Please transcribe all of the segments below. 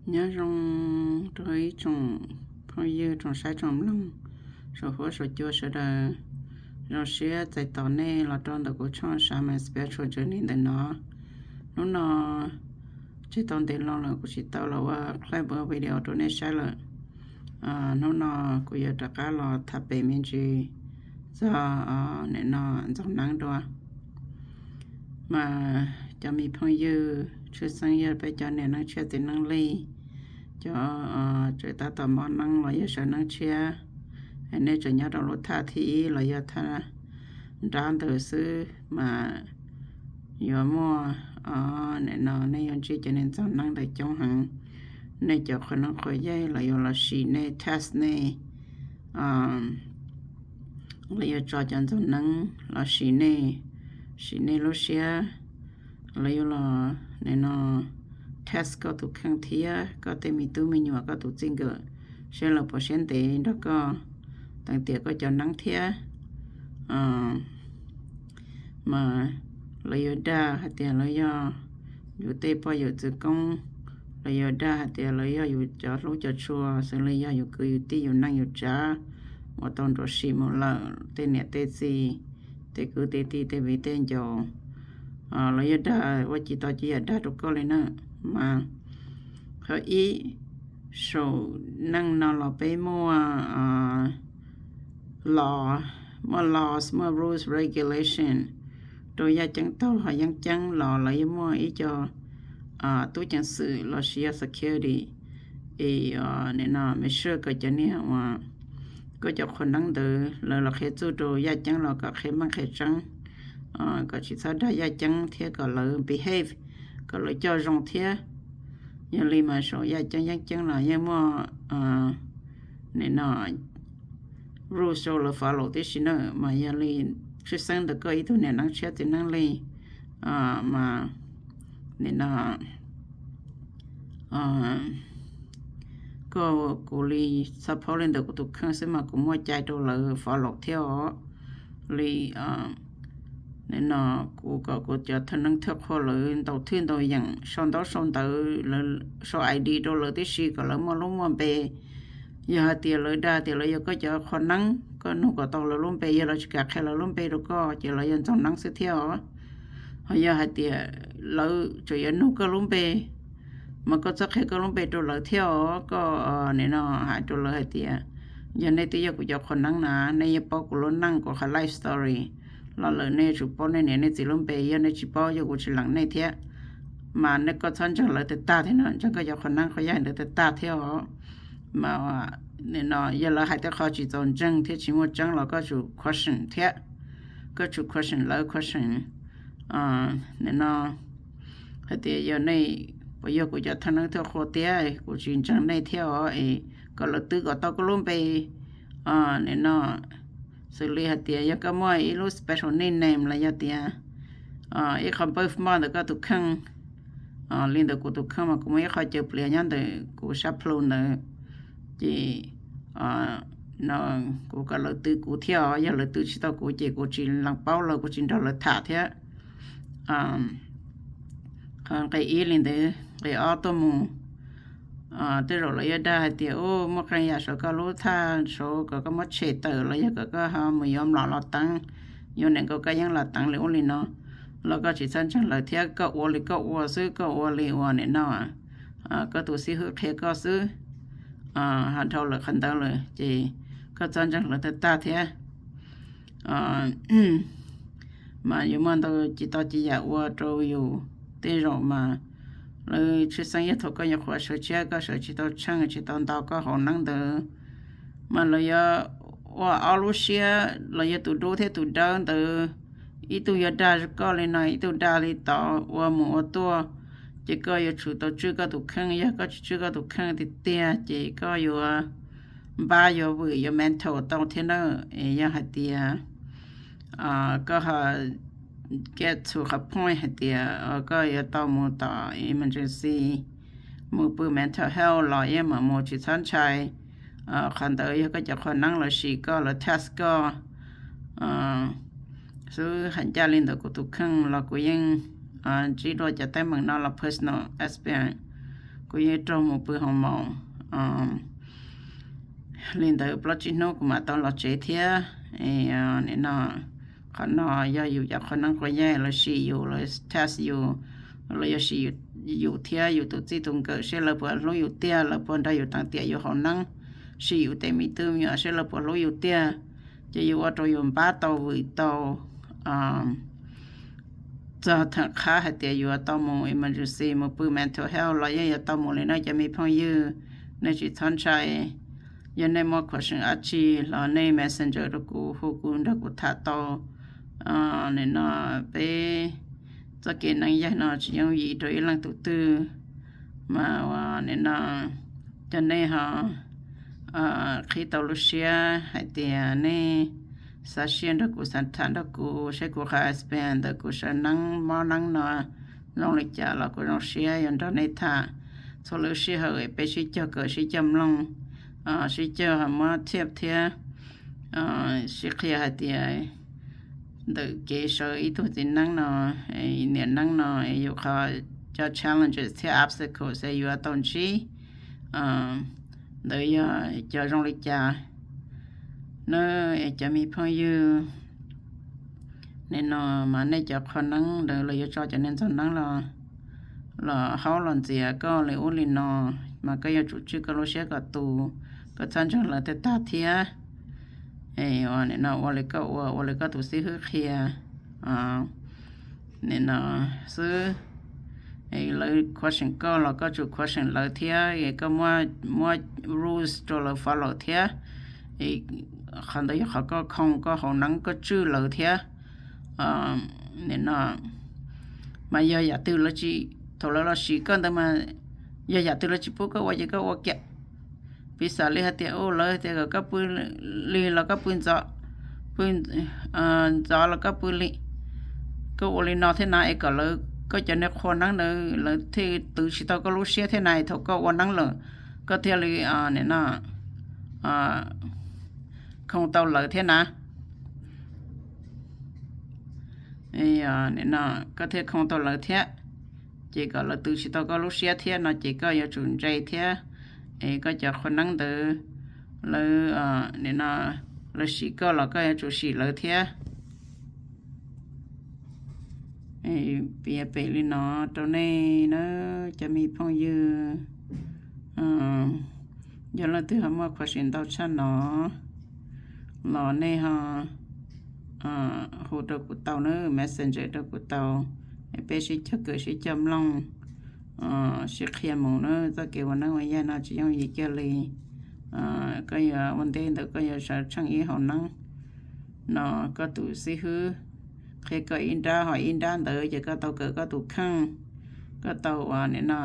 Nyob zoo rau ib tsoom phooj ywg, tsoom saib tsoom mloog, saum huab saum cua sawv daws. Zoo siab txais tos nej los rau ntawm kuv channel Shaman Spiritual Journey ntawm no. Hnub no tseg tau ntev loo lawm kuv tsis tau los ua clip ua video rau nej saib lawm. Hnub no kuv yuav rov qab los tham pem me ntsis txog nim no ntxoov neeb dua. Mas cov me phooj ywg, tshwj xeeb yog peb cov niam neeb tshiab txiv neeb li, cov tseem tab tom mob neeb los yog sawv neeb tshiab, nej tseem nyob rau lub thaj thib ib los yog thaj nrab ntawd xwb mas yuav muaj, nim no nej yuav ntsib cov niag ntxoov neeb ntawd coob heev. Nej cov qhua neeb qhua yaig los yuav los sim nej, test nej, los yuav tso cov ntxoov neeb los sim nej, sim nej lub siab, los yuav los nim no test koj tus kheej thiab koj tej me tub me nyuam, koj tus txij nkawm, seb lawv puas siab ntev nrog koj, teev tiam koj cov neeb thiab. Mas lawv yuav dag hais tias lawv yog yus tej poj yawm txwv koob, lawv yuav dag hais tias lawv yog yus cov hlub cov tshua, xws li yog yus kwv yus tij yus neej yus tsav uas tau nrog sim mus lawm, tej niam tej txiv, tej kwv tej tij, tej viv tej ncaus. Lawv yuav dag ua ci tau ci yam dag rau koj li na. Mas qhov ib, saum neej no los peb muaj los, muaj laws, muaj rules, regulation rau yaj ceeb taug, ho yeeb ceeb los lawv yuav muaj ib co tub ceev xwm los sis yog security, es nim no make sure kom cov niag uas koj cov qhua neeb ntawd lawv los qhia txuj rau yaj ceeb los kom qhia meej qhia tseeb, kom tsis txhob dag yaj ceeb thiab kom lawv behave, kom lawv coj zoo thiab. Yog li mas saum yaj ceeb yeeb ceeb los yeej muaj nim no rules rau lawv follow tib si na. Mas yog li tshwj xeeb ntawm koj ib tug niam neeb tshiab txiv neeb li, mas nim no koj, kuv li txhob phaub li ntawm kuv tus kheej xwb mas kuv muaj cai rau lawv follow thiab os. Li nim no kuv kom kuv cov thawj neeb thawj qhua lawv ntaus thwj ntaus yeem, sau ntaub sau ntawv, sau I D rau lawv tib si kom lawv muaj lub muaj npe. Yog hais tias lawv dag tias lawv yog koj cov qhua neeb, koj nug kom tau lawv lub npe, yog lawv tsis kam qhia lawv lub npe rau koj ces lawv yog ntxoov neeb xwb thiab os. Ho yog hais tias lawv tseem yuav nug koj lub npe, mas koj txhob qhia koj lub npe rau lawv thiab os. Koj nim no hais rau lawv hais tias, yog nej twb yog kuv cov qhua neeb na, nej yeej paub kuv lub neej, kuv qhov life story los lawm, nej yuav tsum paub nej niam nej txiv lub npe. Yog nej tsis paub, yog kuv tsis lees nej thiab. Mas nej, koj txhob ntseeg lawv tag tag thiab no, ntseeg koj cov qhua neeb qhua yaig ntawd tag tag thiab os. Mas nim no yog lawv hais tej qho tsis txaus ntseeg thiab tsis muaj tseeb los koj tsum question thiab. Koj tsum question lawv, question nim no hais tias yog nej puas yog kuv cov thawj neeb thawj qhua tiag, kuv tsis ntseeg nej thiab os, es kom lawv twv kom tau koj lub npe. Nim no xws li hais tias yog koj muaj ib lub special nickname los yog tias ib qho birthmark ntawm koj tus kheej, li ntawm kuv tus kheej mas kuv muaj ib qho caws pliav nyob ntawm kuv sab plhu ntawd, ces no kuv kom lawv twv kuv thiab os. Yog lawv twv tsis tau kuv ces kuv tsis lees paub lawv, kuv tsis nrog lawv tham thiab. Qhov nqe ib li ntawd. Nqe ob tuaj mus, tej zaum lawv yuav dag hais tias, u, muaj qee yam saum koj lub thaj saud kom koj muab tshem tawm los yog kom koj ho mus yuav mlom los teev, yuav niam nkauj kab yeeb los teev li ub li no, los koj tsis txhob ntseeg lawv thiab. Koj ua li koj ua xwb, koj ua li uas nim no koj tus xib hwb qhia koj xwb. Ho dhau lawm qhov ntawd lawm ces koj txhob ntseeg lawv tag tag thiab. Mas yuav muaj ntau ci tau ci yam ua rau yus. Tej zaum mas lawv tshwj xeeb yog thaum koj nyuam qhuav sawv tshiab, koj sawv tsis tau tsheej tsis tau ntau koj hauv neeb ntawd, mas lawv yuav ua ob lub siab los yog tus dub thiab tus dawb ntawd, ib tug yuav dag koj li no, ib tug dag li tod, ua mus ua tuaj. Ces koj yuav tsum tau tswj koj tus kheej. Yog koj tsis tswj koj tus kheej tiag tiag ces koj yuav npab yuav vwm yuav mental tau thiab na. Es yog hais tias koj ho get to qhov point hais tias koj yuav tau mus tom emergency, mus pw mental health los yeej mam mus, tsis txhob ntshai. Qhov ntawd yog koj cov qhua neeb lawv sim koj, lawv test koj xwb. Hais ncaj li ntawm kuv tus kheej los kuv yeej ntsib dua cov teeb meem no los personal experience. kuv yeej raug mus pw hoo maum li ntawd plaub tsib hnub kuv mam tau los tsev thiab. Nim no qhov no yog yus cov qhov neeb quav yeeb lawv sim yus, lawv test yus, los yog sim yus thiab yus tus txij tus nkawm seb lawv puas hlub yus tiag, lawv puas nrog yus teev tiam yus hauv neeb, sim yus tej me tub me nyuam seb lawv puas hlub yus tiag. Ces yus ua rau yus npab tau vwm tau txog theem qhab hais tias yuav tau mus emergency mus pw mental health los yeej yuav tau mus li na cov me phooj ywg. Nej tsis txhob ntshai, yog nej muaj question dab tsi los nej messenger rau kuv, hu kuv nrog kuv tham tau. Nim no peb txoj kev neeb yaig no tsis yooj yim rau ib leej tus twg, mas ua nim no cov nej ho qhib tau lub siab hais tias nej xav siab nrog kuv xav tham nrog kuv, saib kuv qhov experience ntawm kuv sawv neeb mob neeb no zoo li cas los kuv zoo siab yuav nrog nej tham. Txhua lub sij hawm peb sib cog kawm sib cog mloog, sib cog muab tip thiab sib qhia hais tias ntawm kev sawv ib tug txiv neeb no, niam neeb no, yus qhov cov challenges thiab obstacles es yuav tau ntsib ntawd yog cov zoo li cas na, cov me phooj ywg. Nim no mas nej cov qhov neeb ntawd los yuav tso cov niag ntxhov neeb los haub los ntxias koj li ub li no, mas koj yuav tsum tswj koj lub siab kom tus, koj txhob ntseeg lawv tej tag thiab. Nim no ua li koj ua, ua li koj tus xib hwb qhia nim no xwb. Lawv question koj los koj tsum question lawv thiab, koj muab rules rau lawv follow thiab. Qhov ntawd yog qhov koj khoo koj hauv neeb koj tswj lawv thiab. Nim no mas yog yam twg lawv tsis, thaum lawv los sim koj ntawd mas yog yam twg lawv tsis pub koj ua ces koj ua kiag. Piv xam li hais tias lawv tias kom koj pw lig los koj pw ntxov, pw ntxov los koj pw lig, koj ua li no thiab na es kom lawv, koj cov niag qhua neeb ntawd lawv thiaj twv tsis tau koj lub siab thiab na, thaum koj ua neeb lawm koj thiaj li nim no khoo tau lawv thiab na. Nim no koj thiaj khoo tau lawv thiab, ces kom lawv twv tsis tau koj lub siab thiab no ces koj yuav tsum ntse thiab. Es koj cov qhua neeb ntawd lawv, nim no lawv sim koj los koj yuav tsum sim lawv thiab. Piav pem li no rau nej na cov me phooj ywg. Yog leej twg ho muaj question ntau tshaj no los nej ho hu rau kuv tau na, messenger rau kuv tau, peb sib cog kawm sib cog mloog, sib qhia mus na. Txoj kev ua neeb ua yaig no tsis yooj yim kiag li. Koj yuav ua ntej ntawd koj yuav sawv tsheej ib hauv neeb no, koj tus xib hwb qhia koj ib nrab ho ib nrab ntawd ces koj tau kawm koj tus kheej, koj tau ua nim no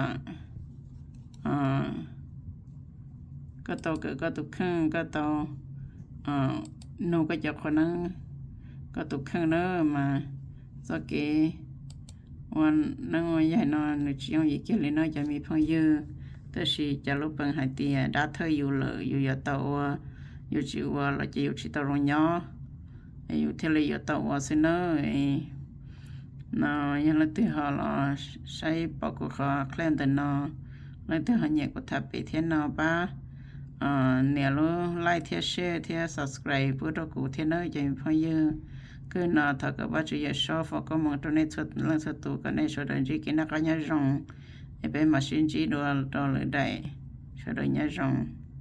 koj tau kawm koj tus kheej, koj tau nug koj cov qhua neeb koj tus kheej na. Mas txoj kev ua neeb ua yaig no nws tsis yooj yim kiag li no cov me phooj ywg. Tab sis cas lub peev hais tias dab thawj yus lawm yus yuav tau ua, yus tsis ua los ces yus tsis tau zoo nyob, yus thiaj li yuav tau ua xwb na. No yog leej twg ho los saib pom kuv qhov clip ntawm no, leej twg ho nyiam kuv tham pem thiab no pab nias lub like thiab share thiab subscribe pub rau kuv thiab nawb cov me phooj ywg. Kawg no thov kom Vajtswv Yawm Saub foom koob hmoov rau nej txhua leej txhua tus kom nej sawv daws ntsib kev noj qab nyob zoo, es peb mam sib ntsib dua rau lwm daim, sawv daws nyob zoo.